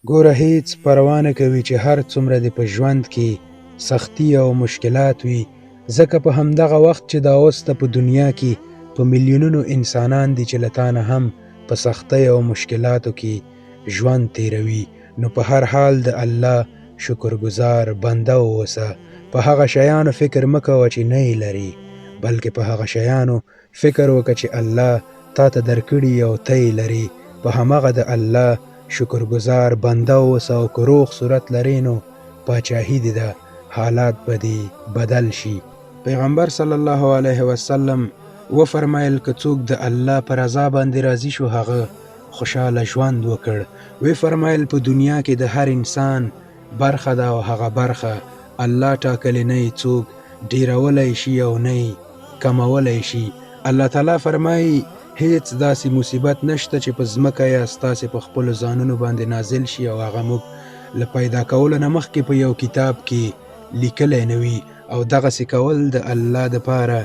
ګوره هیڅ پروا نه کوي چې هر څومره دې په ژوند کې سختي او مشکلات وي، ځکه په همدغه وخت چې دا اوس ته په دنیا کې په میلیونونو انسانان دي چې له تا نه هم په سختۍ او مشکلاتو کې ژوند تیروي، نو په هر حال د الله شکرګزار بنده واوسه. په هغه شیانو فکر مه کوه چې نه یې لرې، بلکې په هغه شیانو فکر وکړه چې الله تاته درکړي او ته یې لرې، په همغه د الله شکرګزار بنده اوسه او که روغ صورت لرې نو پاچاهي دې ده، حالات به دې بدل شي. پیغمبر صلی الله علیه وسلم وفرمایل، که څوک د الله په رضا باندې راضي شو هغه خوشحاله ژوند وکړ. وې فرمایل، په دنیا کې د هر انسان برخه ده او هغه برخه الله ټاکلې، نه یې څوک ډېرولی شي او نه یې کمولی شي. الله تعالی فرمایي، هیڅ داسې مصیبت نشته چې په ځمکه یا ستاسې په خپلو ځانونو باندې نازل شي او هغه موږ له پیدا کولو نه مخکې په یو کتاب کې لیکلی نه وي، او دغسې کول د الله دپاره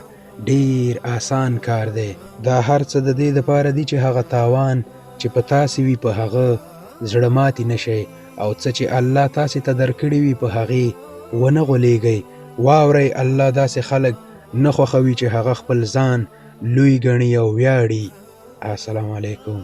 ډېر اسان کار دی. دا هر څه د دې دپاره دي چې هغه تاوان چې په تاسې وي په هغه زړه ماتي نه شئ، او څه چې الله تاسې ته درکړي وي په هغې ونه غولېږئ. واورئ، الله داسې خلک نه خوښوي چې هغه خپل ځان لوی ګڼي او ویاړي. السلام علیکم.